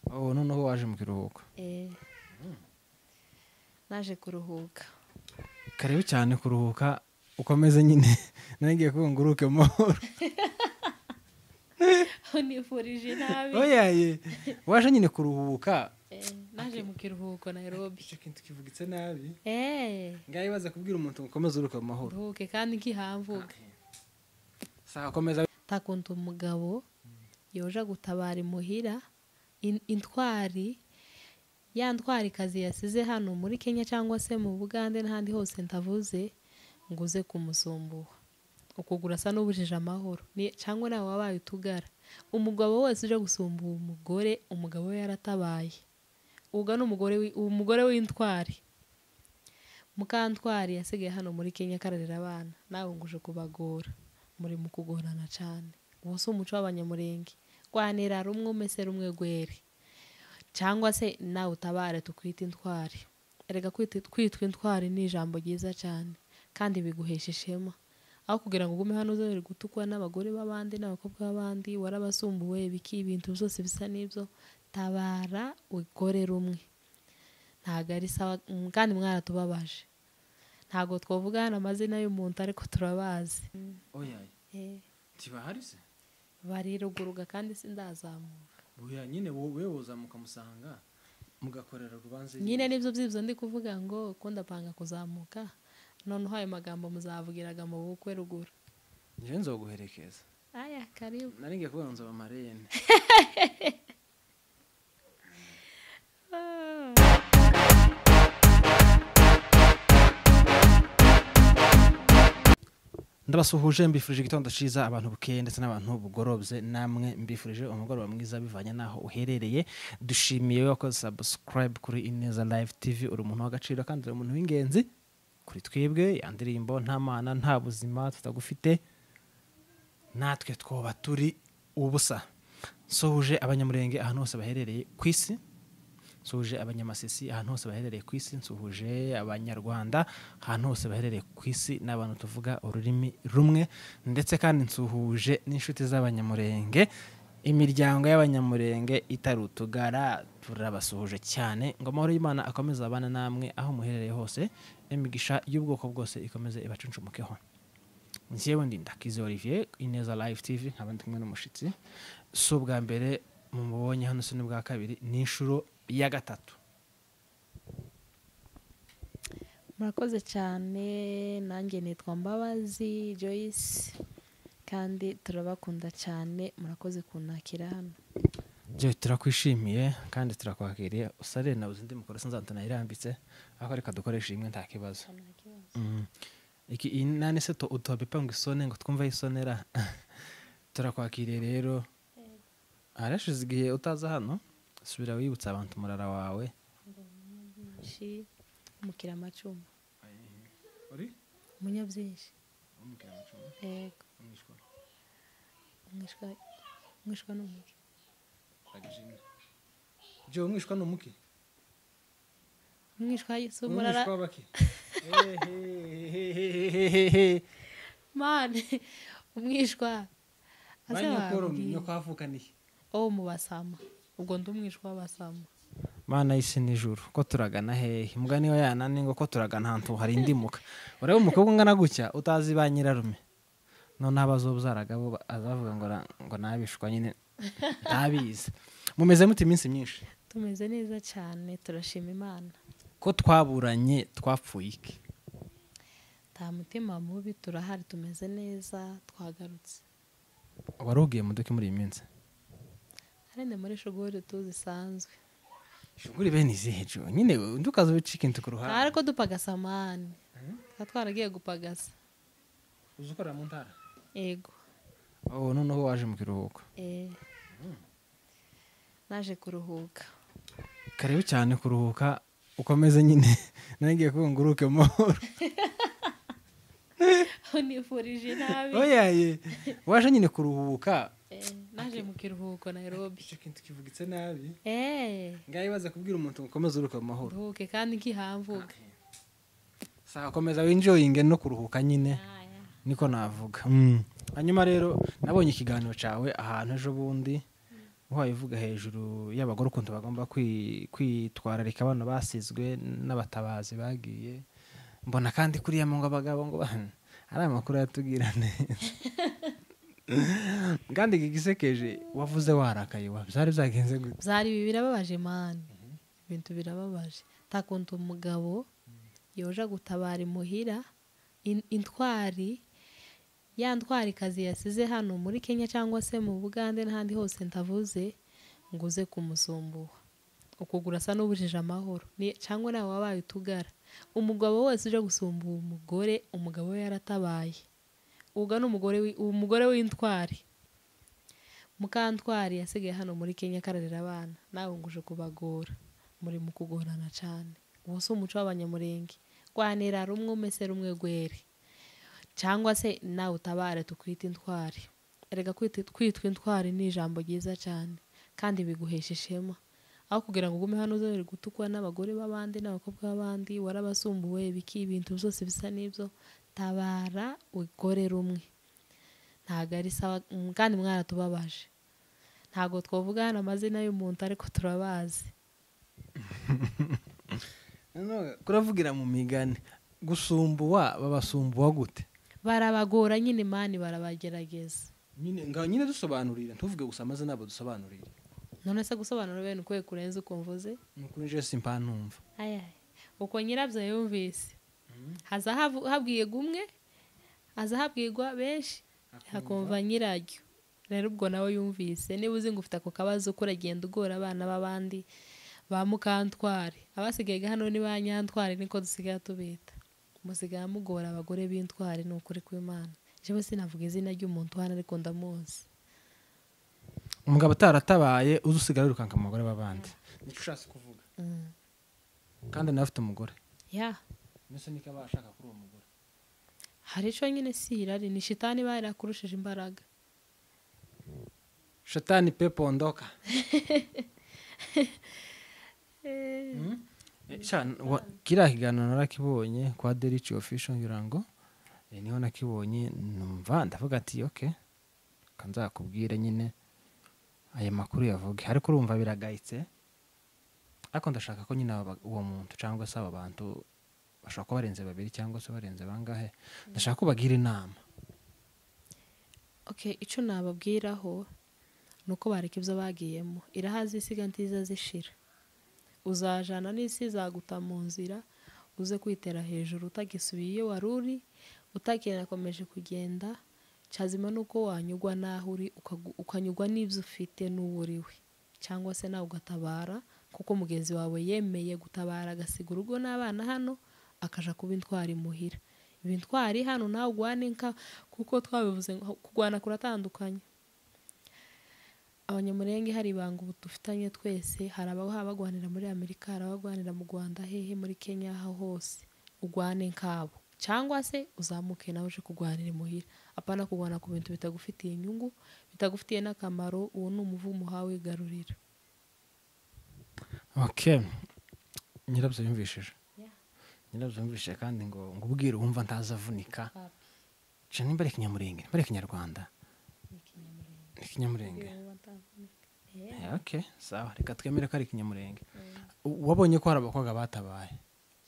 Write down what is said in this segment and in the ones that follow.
Oh, noneho waje mu kiruhuko? Naje kuruhuka. Karibu cyane kuruhuka ukomeze nyine. Nangiye kuvuga ngo uruke amahoro. Nifurije nabi. Oya ye. Waje nyine kuruhuka. Naje mu kiruhuko Nairobi. Icyo kintu kivugitse nabi. Ngaye baza kubwira umuntu ngo ukomeze uruke amahoro. Ruhuke kandi nkihamvuga. Sawa komeza. Takuntu umugabo yoja gutabara imuhira intwari ya ntwari kazi yasize hano muri Kenya cyangwa se mu Bugande n'ahandi hose ntavuze nguze kumusumbuha. Ukugura asa n'ubujije amahoro cyangwa nawe wabaye utugara. Umugabo wese uje gusumbuha umugore, umugabo we yaratabaye. Uga n'umugore umugore w'intwari. Mukantwari yasigaye hano muri Kenya kararira abana, nawe nguje kubagora. Muri mu kugorana cyane. Uwo si umuco w'abanyamurenge. Kwanira rumwe umese rumwe gwere. Cyangwa se nawe utabare tukwita intwari. Erega kwitwa intwari ni ijambo ryiza cyane kandi biguhesha ishema. Aho kugira ngo ugume hano uzere gutukwa n'abagore b'abandi n'abakobwa b'abandi warabasumbuwe biki ibintu byose bisa n'ibyo, tabara ukore rumwe. Ntago ari sawa kandi mwaratubabaje. Ntago twovuga hano amazina y'umuntu ariko turabazi. Oya. Tibahari se? Bariruguruga kandi sindazamuka. Oya nyine wowe uzamuka musanga mugakorera urubanza. Nyine nibyo byibyo ndi kuvuga ngo ko ndapanga kuzamuka. Noneho ayo magambo muzavugiraga mu bukwe ruguru. Nje nzoguherekeza. Aya karibu. Nari ngiye kuvuga nzoba marene. Ndabasuhuje mbifurije igitondo ciza abantu bukeye ndetse n'abantu bugorobye, namwe mbifurije umugoroba mwiza bivanye naho uherereye. Dushimiye wakoze subscribe kuri Ineza Live TV, uri umuntu w'agaciro kandi uri umuntu w'ingenzi kuri twebwe. Yandirimbo nta mana nta buzima tutagufite natwe twoba turi ubusa. Sohuje abanyamurenge ahantu hose baherereye ku isi, nsuhuje abanyamasisi ahantu hose baherereye ku isi, nsuhuje abanyarwanda ahantu hose baherereye ku isi n'abantu tuvuga ururimi rumwe, ndetse kandi nsuhuje n'inshuti z'abanyamurenge, imiryango y'abanyamurenge itarutugara, turabasuhuje cyane. Ngo amahoro y'Imana akomeze abana namwe aho muherereye hose, imigisha y'ubwoko bwose ikomeze ibacuncumukeho. Njyewe ndi Ndakize Olivier, Ineza Live TV, nkaba ndi kumwe n'umushitsi. Si ubwa mbere mumubonye hano, si n'ubwa kabiri, ni inshuro ya gatatu. Murakoze cyane, nanjye nitwa Mbabazi Joyce kandi turabakunda cyane, murakoze kunakira hano. Joy turakwishimiye kandi turakwakiriye. Usare na uzindi mukoro sinzanta nayirambitse aho reka dukoresha imwe nta kibazo. Iki inani se to utobepa ngo isone ngo twumve isonera. Turakwakiriye rero. Arashize igihe utaza hano, subira wibutsa abantu umurara wawe. Shi umukira amacumu. Uri? Umunyabyinshi. Umukira amacumu. Yego. Umwishwa. Umwishwa. Umwishwa n'umuki. Agijina. Jo umwishwa n'umuki? Umwishwa yisumurara. Umwishwa baki? Man, umwishwa. Banyokoro nyoko avukaniye. Oh mubasama. Ubwo ndi umwishwa w'abasama. Mana y'isi n'ijuru ko turagana hehe? Mugani wa yanani ngo ko turagana ahantu hari indimuka. Urebe umukobwa ungana gutya utazi ba nyirarume. None abazobyaraga bo azavuga ngo ngo nabishwa nyine ntabizi. Mumeze muti iminsi myinshi? Tumeze neza cyane, turashima Imana. Ko twaburanye twapfuye iki? Nta mutima mubi, turahari tumeze neza, twagarutse. Warugiye muduke muri iyi minsi? Arende muri shuguri tuzisanzwe. Shuguri bene izihe jo? Nyine ndukaza ubicika intu ku ruhande. Ariko dupagasa mani. Twaragiye gupagasa. Uzukora mu ntara? Yego. Oh, noneho waje mu kiruhuko. Naje kuruhuka. Karibu cyane kuruhuka ukomeze nyine. Nangiye kuvuga ngo uruke amahoro. Nifurije nabi. Oya ye. Waje nyine kuruhuka. Naje mu kiruhuko Nairobi. Icyo kintu kivugitse nabi. Ngaye baza kubwira umuntu ngo ukomeze uruke amahoro. Ruhuke kandi nkihamvuga. Sawa komeza winjoyinge no kuruhuka nyine. Niko navuga. Hanyuma rero nabonye ikiganiro cawe ahantu ejo bundi. Uhaye uvuga hejuru y'abagore ukuntu bagomba kwitwararika abana basizwe n'abatabazi bagiye. Mbona kandi kuriya mu ngo abagabo ngo ari amakuru yatubwira neza. Kandi igisekeje wavuze warakaye wa byari byagenze gute? Byari birababaje man. Ibintu birababaje. Takuntu umugabo yoja gutabara imuhira intwari ya ntwari kazi yasize hano muri Kenya cyangwa se mu Bugande n'ahandi hose ntavuze ngo uze kumusumbuha. Ukugura asa n'ubujije amahoro cyangwa nawe wabaye utugara. Umugabo wese uje gusumbuha umugore, umugabo we yaratabaye. Uga n'umugore umugore w'intwari. Mukantwari yasigaye hano muri Kenya kararira abana, nawe nguje kubagora. Muri mu kugorana cyane. Uwo si umuco w'abanyamurenge. Gwanira rumwe umese rumwe gwere. Cyangwa se nawe utabare tukwita intwari. Erega kwitwa intwari ni ijambo ryiza cyane kandi biguhesha ishema. Aho kugira ngo ugume hano uzere gutukwa n'abagore b'abandi n'abakobwa b'abandi warabasumbuwe biki ibintu byose bisa n'ibyo, tabara ukore rumwe. Ntago ari sawa kandi mwaratubabaje. Ntago twovuga hano amazina y'umuntu ariko turabazi. No kuravugira mu migani gusumbuwa babasumbuwa gute? Barabagora nyine mani, barabagerageza. Nyine nga nyine dusobanurira, ntuvuge gusa amazina abo dusobanurira. None se gusobanura bene uko kurenza uko mvuze? Nuko nje simpa ntumva. Aya. Uko nyirabyo yumvise. Haza habwiye gumwe, haza habwirwa benshi, hakumva nyiraryo. Rero ubwo nawe yumvise niba uzi ngo ufite ako kabazo ko uragenda ugora abana b'abandi ba mukantwari. Abasigaye hano ni ba nyantwari niko dusigaye tubita. Musigaye mugora abagore b'intwari ni ukuri kw'Imana. Jewe sinavuga izina ry'umuntu hano ariko ndamuzi. Umugabo ataratabaye uzusigara wirukanka mu bagore b'abandi. Nico ushatse kuvuga. Kandi nawe afite umugore. Ya. Nese nika bashaka kuri uwo mugore. Hari ico nyine si irari ni shitani bayirakurushije imbaraga. Shetani pepo ondoka. Kiriya kiganiro narakibonye kwa Derici Official ngira ngo niho nakibonye numva ndavuga ati okay kanzakubwire nyine aya makuru yavuge, ariko urumva biragayitse. Ariko ndashaka ko nyine uwo muntu cyangwa se aba bantu bashobora kuba barenze babiri cyangwa se barenze bangahe, ndashaka ko bagira inama. Okay, icyo nababwiraho nuko bareka ibyo bagiyemo. Irahazi isiga ntiza zishira. Uzajana n'isi izaguta mu nzira, uze kwitera hejuru utagisubiye iyo wari uri, utakinakomeje kugenda. Cyazima nuko wanyugwa naho uri, ukanyugwa n'ibyo ufite n'uburiwe, cyangwa se nawe ugatabara kuko mugenzi wawe yemeye gutabara agasiga urugo n'abana hano akaja kuba intwari muhira. Ibintwari hano nawe ugwane nka kuko twabivuze kugwana kuratandukanye. Abanyamurenge hari ibanga ubu dufitanye twese, hari abagwanira muri Amerika, hari abagwanira mu Rwanda, hehe muri Kenya, aho hose ugwane nkabo cyangwa se uzamuke nawe uje kugwanira imuhira. Apana kugwana ku bintu bitagufitiye inyungu, bitagufitiye n'akamaro. Uwo ni umuvumo uhawe igarurira. Okay, nyirabyo yumvishije. Nyirabyo yumvishije kandi ngo ngubwire wumva ntazavunika. Cyo nimba ari Kinyamurenge, nimba ari Kinyarwanda. Ni Kinyamurenge. Okay, sawa, reka twemere ko ari Kinyamurenge. Wabonye ko hari abakobwa batabaye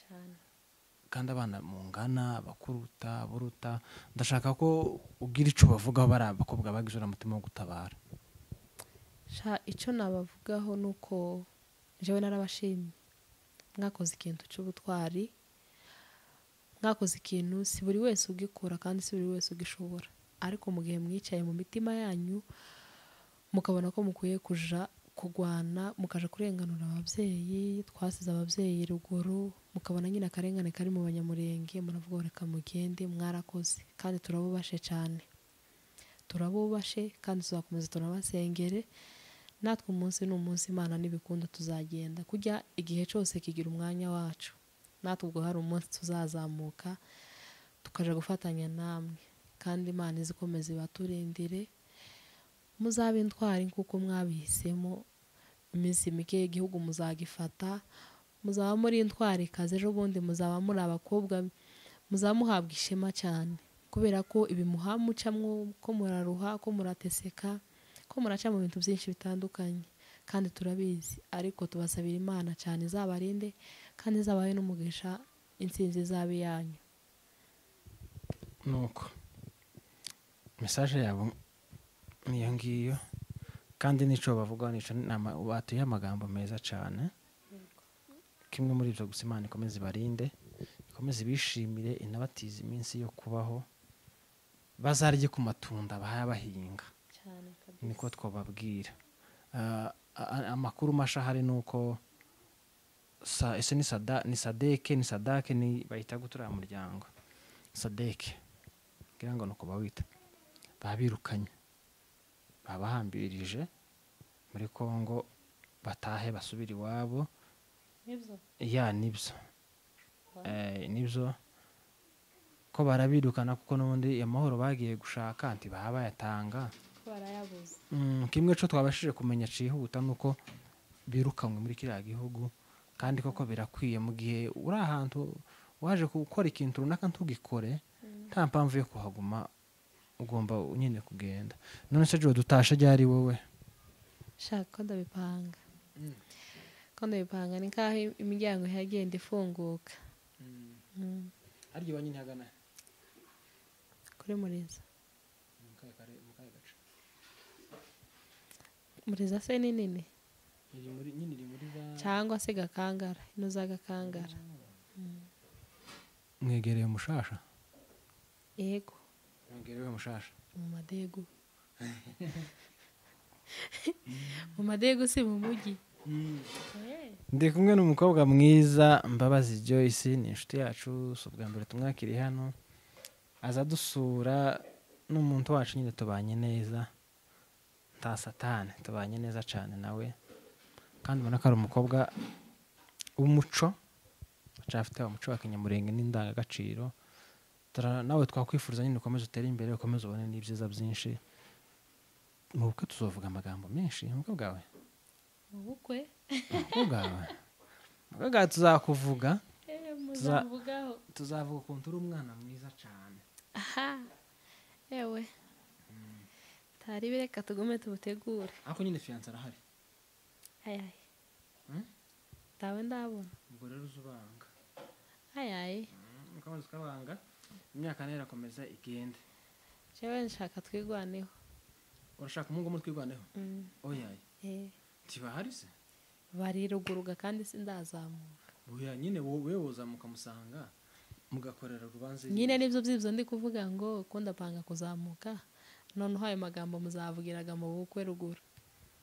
cyane kandi abana mungana bakuruta buruta, ndashaka ko ugira ico bavugaho bari abakobwa bagize umutima wo gutabara. Sha ico nabavugaho nuko jewe narabashimye. Mwakoze ikintu cy'ubutwari, mwakoze ikintu si buri wese ugikora kandi si buri wese ugishobora, ariko mu gihe mwicaye mu mitima yanyu mukabona ko mukwiye kuja kugwana, mukaja kurenganura ababyeyi twasize ababyeyi ruguru, mukabona nyine akarengane kari mu banyamurenge, muravuga reka mugende. Mwarakoze kandi turabubashe cyane, turabubashe kandi tuzakomeza tunabasengere. Natwe umunsi n'umunsi Imana nibikunda tuzagenda, kujya igihe cyose kigira umwanya wacu. Natwe ubwo hari umunsi tuzazamuka tukaja gufatanya namwe, kandi Imana izikomeze baturindire. Muzabe intwari kuko mwabihisemo. Iminsi mike y'igihugu muzagifata, muzaba muri intwari kaze, ejo bundi muzaba muri abakobwa, muzaba muhabwa ishema cyane kubera ko ibi muhamucamwo ko muraruha, ko murateseka, Ko muraca mu bintu byinshi bitandukanye kandi turabizi, ariko tubasabira Imana cyane izabarinde kandi izabahe n'umugisha, intsinzi izabe yanyu. Nuko message yabo niyo ngiyo, kandi nico bavuga nico batuye amagambo meza cyane. Kimwe muri ibyo gusa, Imana ikomeze ibarinde, ikomeze ibishimire, inabatize iminsi yo kubaho, bazarye ku matunda bahaya bahinga cyane kabisa. Niko twababwira. Amakuru masha hari nuko ese ni sada, ni sadeke, ni sadake, ni bahita gutura muryango sadeke ngira ngo nuko bawita, babirukanye babahambirije muri Kongo batahe basubira iwabo. Nibyo? Ya nibyo. Nibyo ko barabirukana kuko n'ubundi amahoro bagiye gushaka nti baba bayatanga ko barayabuze. Kimwe cyo twabashije kumenya cihuta nuko birukanywe muri kiriya gihugu, kandi koko birakwiye mu gihe uri ahantu waje gukora ikintu runaka ntugikore, nta mpamvu yo kuhaguma, ugomba nyine kugenda. None se Joe dutashe ryari wowe? Shaka ko ndabipanga. Ko ndabipanga ni nkaho imiryango yagenda ifunguka. Harya iwanyu ntihagana? Kuri Muriza. Mu kahe gace? Muriza se ni nini? Iri muri nyine iri muri za cyangwa se Gakangara, ino za Gakangara. Mwegereye Mushasha? Yego. Mwegereye Mushasha? Mu Madego. Mu Madego si mu mujyi. Ndi kumwe n'umukobwa mwiza Mbabazi Joyce, ni inshuti yacu, si ubwa mbere tumwakiriye hano, aza dusura, n'umuntu wacu nyine tubanye neza, nta satani, tubanye neza cyane nawe, kandi ubona ko ari umukobwa w'umuco, acafite umuco wa Kinyamurenge n'indangagaciro. Nawe twakwifuriza nyine ukomeze utere imbere, ukomeze ubone n'ibyiza byinshi. Mu bukwe tuzovuga amagambo menshi, mu bukwe bwawe. Mu bukwe? Mu bukwe bwawe. Mu bukwe bwawe tuzakuvuga. Muzavugaho. Tuzavuga ukuntu uri umwana mwiza cyane. Aha. Ewe. Tari bireka tugume tubutegure. Ako nyine fiancé arahari. Ayaye. Tawe ndabona. Ubwo rero uzubanga. Ayaye. Ukomeza ukabanga. Imyaka nayo irakomeza igende. Jewe nshaka twigwaneho. Urashaka umuhungu muri twigwaneho? Oyaye. Ntibahari se? Bariruguruga kandi sindazamuka. Oya nyine wowe wozamuka musanga mugakorera urubanza. Nyine nibyo byibyo ndi kuvuga ngo ko ndapanga kuzamuka. Noneho ayo magambo muzavugiraga mu bukwe ruguru.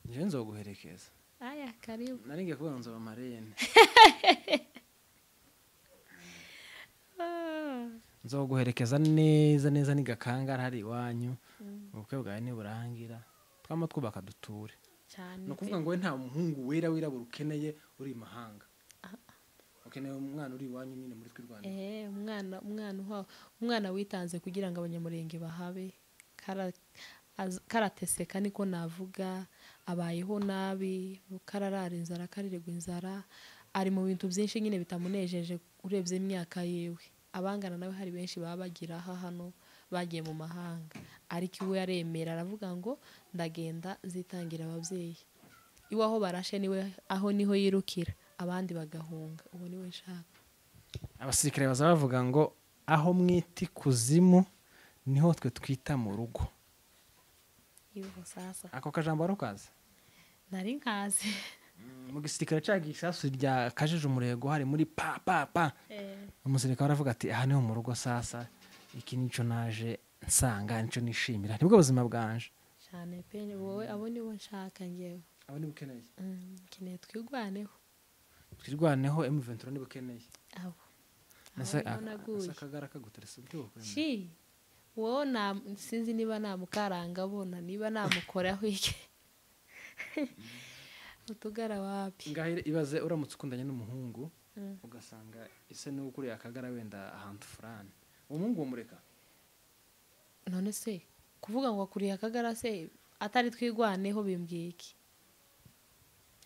Nje nzoguherekeza. Aya karibu. Nari ngiye kuvuga nzoba marene. Nzoguherekeza neza neza ni Gakangara hari iwanyu. Ubukwe bwawe ni burangira. Twama twubaka duture. Cyane. No kuvuga ngo we nta muhungu wera wirabura ukeneye uri mahanga. Ukeneye umwana uri iwanyu nyine muri twirwanda. Umwana witanze kugira ngo abanyamurenge bahabe. Karateseka niko navuga, abayeho nabi, kararara inzara, karirirwa inzara, ari mu bintu byinshi nyine bitamunejeje urebye imyaka yewe. Abangana nawe hari benshi baba bagira aha hano bagiye mu mahanga, ariko iwe aremera aravuga ngo ndagenda zitangira ababyeyi. Iwe aho barashe niwe aho niho yirukira, abandi bagahunga. Uwo niwe nshaka. Abasirikare baza bavuga ngo aho mwiti kuzimu niho twe twita mu rugo. Yuho sasa. Ako kajambo arukazi? Nari nkazi. Mu gisirikare cyagisasu rya kajije umurego hari muri pa pa pa. Umusirikare aravuga ati aha niho mu rugo sasa, iki nico naje nsanga, nico nishimira, nibwo buzima bwanje. Cyane pe, wowe abo nibo nshaka ngewe. Abo nibo ukeneye? Nkeneye twigwaneho. Twirwaneho M23 nibo ukeneye? Abo. Nase akagara kaguteresa ubwo. Shi. Wowe na sinzi niba namukaranga bona, niba namukoraho iki. Utugara wapi? Ngahire ibaze uramutse ukundanye n'umuhungu ugasanga ise ni ukuri akagara wenda ahantu furani. Umuhungu mureka? None se kuvuga ngo akuriye akagara se atari twigwaneho bimbwiye iki?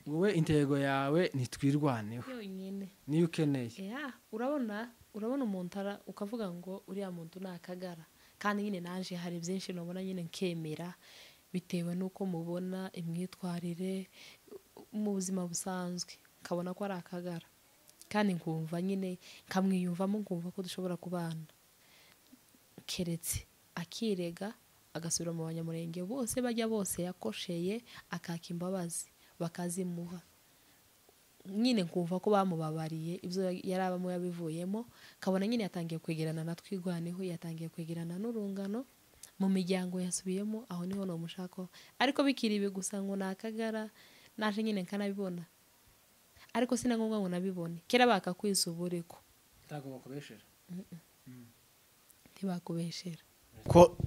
Wowe intego yawe nitwirwaneho. Yonyine. Niyo ukeneye. Yeah, urabona umuntu ukavuga ngo uriya muntu nakagara. Kandi nyine nanje hari byinshi nobona nyine nkemera. Bitewe n'uko mubona imyitwarire mu buzima busanzwe, nkabona ko ari akagara, kandi nkumva nyine nkamwiyumvamo, nkumva ko dushobora kubana. Keretse akirega agasubira mu Banyamurenge bose bajya bose yakosheye, akaka imbabazi bakazimuha, nyine nkumva ko bamubabariye ibyo yari abamo yabivuyemo, kabona nyine yatangiye kwegerana na Twirwaneho, yatangiye kwegerana n'urungano mu miryango yasubiyemo, aho niho nomushako. Ariko bikiri ibi gusa ngo ni akagara, naje nyine nkanabibona, ariko sina ngombwa ngo nabibone. Kera bakakwisuburiko ntabwo bakubeshera, ntibakubeshera. Ko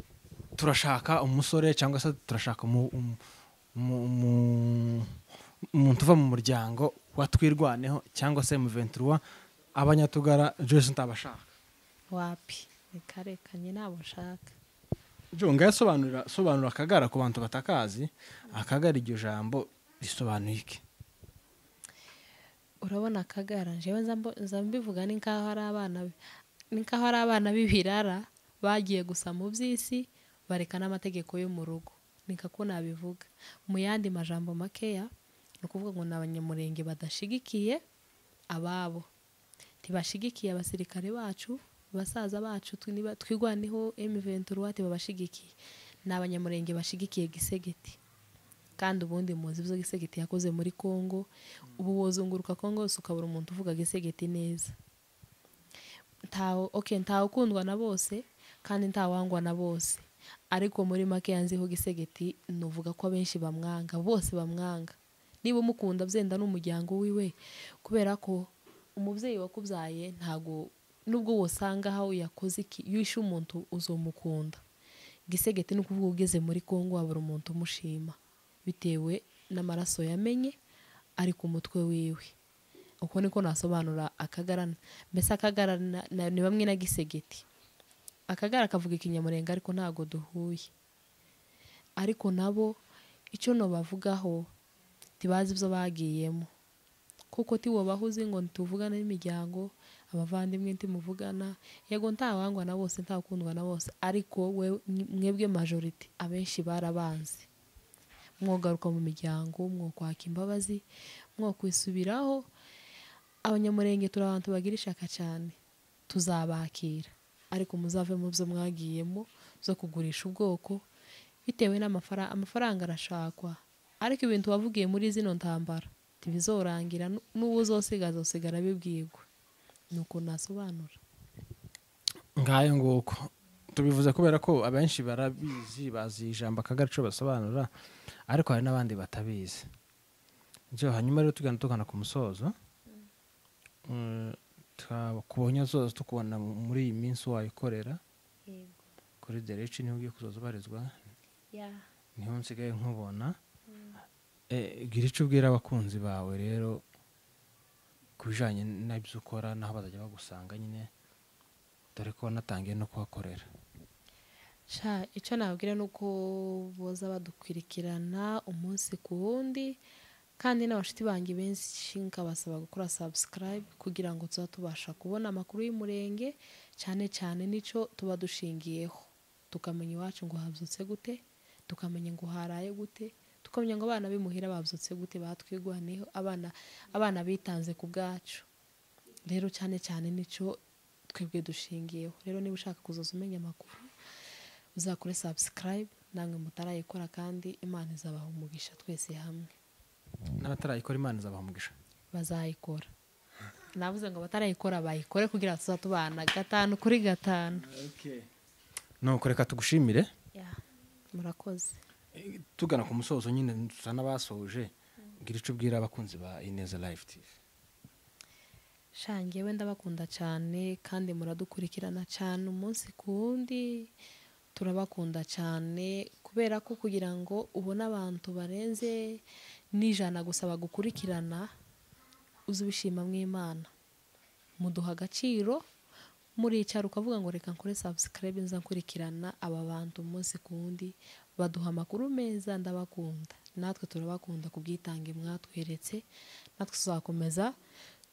turashaka umusore cyangwa se turashaka umuntu uva mu muryango wa Twirwaneho cyangwa se M23, abanyatugara Joyce ntabashaka. Wapi, reka nabo nshaka. Jo ngaye sobanura akagara ku bantu batakazi. Akagara iryo jambo risobanuye iki? Urabona akagara njewe nza mbivuga ni nkaho ari abana, ni nkaho ari abana b'ibirara bagiye gusa mu by'isi bareka n'amategeko yo mu rugo, nikako nabivuga. Mu yandi majambo makeya ni ukuvuga ngo ni Abanyamurenge badashigikiye ababo, ntibashigikiye abasirikare bacu, basaza bacu Twirwaneho M23 ntibabashigikiye. Ni Abanyamurenge bashigikiye Gisegeti, kandi ubundi muzi ibyo Gisegeti yakoze muri Kongo. Ubu wozunguruka Kongo yose ukabura umuntu uvuga Gisegeti neza. Ntawe ukundwa na bose kandi ntawangwa na bose, ariko muri make yanziho Gisegeti nuvuga ko abenshi bamwanga, bose bamwanga. Niba umukunda byenda n'umuryango wiwe, kubera ko umubyeyi wakubyaye ntago nubwo wosanga aho yakoze iki, yishe umuntu uzomukunda. Gisegeti ni ukuvuga ugeze muri Kongo wabura umuntu umushima bitewe n'amaraso yamenye ari ku mutwe wiwe. Uko niko nasobanura akagara. Mbese akagara ni bamwe na Gisegeti. Akagara kavuga Ikinyamurenga ariko ntago duhuye. Ariko nabo icyo no bavugaho tibazi ibyo bagiyemo, kuko tiwobahuze ngo ntituvugane n'imiryango, abavandimwe ntimuvugana. Yego ntawangwa na bose, ntakundwa na bose, ariko we mwebwe majority abenshi barabanze. Mwogaruka mu miryango, mwokwaka imbabazi, mwokwisubiraho. Abanyamurenge turi abantu bagira ishaka cyane, tuzabakira, ariko muzave mu byo mwagiyemo zo kugurisha ubwoko bitewe n'amafaranga. Amafaranga arashakwa, ariko ibintu wavugiye muri zino ntambara tibizorangira, n'uwo uzosiga azosigara bibwirwa. Nuko nasobanura ngayo nguko. Tubivuze kubera ko abenshi barabizi, bazi ijambo akagara ico basobanura, ariko hari n'abandi batabizi. Jo hanyuma rero tugana ku musozo, twakubonye zose tukubona muri iyi minsi wayikorera kuri Dereci, niho ugiye kuzoza ubarizwa, niho nsigaye nkubona. Gira icyo ubwira abakunzi bawe rero ku bijanye n'ibyo ukora n'aho bazajya bagusanga nyine, dore ko wanatangiye no kuhakorera. Sha icyo nababwira ni uko boza badukurikirana umunsi ku wundi, kandi n'abashuti banjye benshi nkabasaba gukora subscribe kugira ngo tuza tubasha kubona amakuru y'Umurenge, cyane cyane nico tuba dushingiyeho, tukamenya iwacu ngo habyutse gute, tukamenya ngo haraye gute, tukamenya ngo abana bimuhira babyutse gute, batwigwaneho, abana bitanze ku bwacu. Rero cyane cyane nico twebwe dushingiyeho. Rero niba ushaka kuzoza umenya amakuru uzakore subscribe, namwe mutarayikora, kandi Imana izabaha umugisha twese hamwe. N'abatarayikora Imana izabaha umugisha, bazayikora. Navuze ngo abatarayikora bayikore kugira tuzatubana 5 kuri 5. Okay. Nuko reka tugushimire. Murakoze. Tugana ku musozo nyine dusa n'abasoje, gira ico ubwira abakunzi ba Ineza Live TV. Sha ngewe ndabakunda cyane, kandi muradukurikirana cyane umunsi ku wundi, turabakunda cyane kubera ko kugira ngo ubone abantu barenze n'ijana gusa bagukurikirana uzubishima mw'Imana. Muduha agaciro, muricara ukavuga ngo reka nkore subscribe nza nkurikirana aba bantu umunsi ku wundi, baduha amakuru meza, ndabakunda. Natwe turabakunda kubwitange mwatweretse, natwe tuzakomeza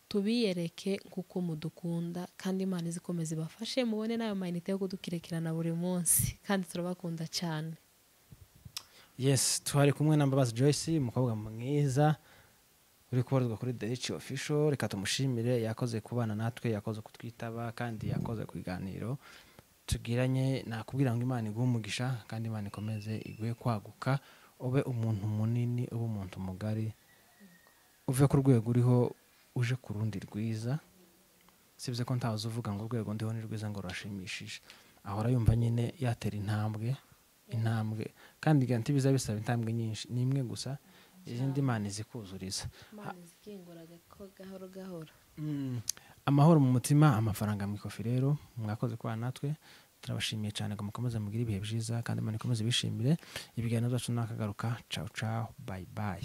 tubiyereke kuko mudukunda, kandi Imana izikomeze ibafashe mubone nayo mayinite yo kudukirekerana buri munsi, kandi turabakunda cyane. Yes, twari kumwe na Mbabazi Joyce, umukobwa mwiza uri kubarizwa kuri The Rich Official. Reka tumushimire, yakoze kubana natwe, yakoze kutwitaba, kandi yakoze ku biganiro tugiranye. Nakubwira ngo Imana iguhe umugisha, kandi Imana ikomeze iguhe kwaguka, ube umuntu munini, ube umuntu mugari, uve ku rwego uriho uje ku rundi rwiza. Sibye ko ntazi uvuga ngo urwego ndiho ni rwiza ngo rurashimishije, ahora yumva nyine yatera intambwe intambwe, kandi ntibiza bisaba intambwe nyinshi, ni imwe gusa, izindi Imana izikuzuriza. Imana izikingura gahoro gahoro. Amahoro mu mutima, amafaranga mu ikofi. Rero mwakoze kubana natwe, turabashimiye cyane ngo mukomeze mugire ibihe byiza, kandi Imana ikomeze bishimire ibiganiro byacu. Nakagaruka, ciao ciao, bye bye.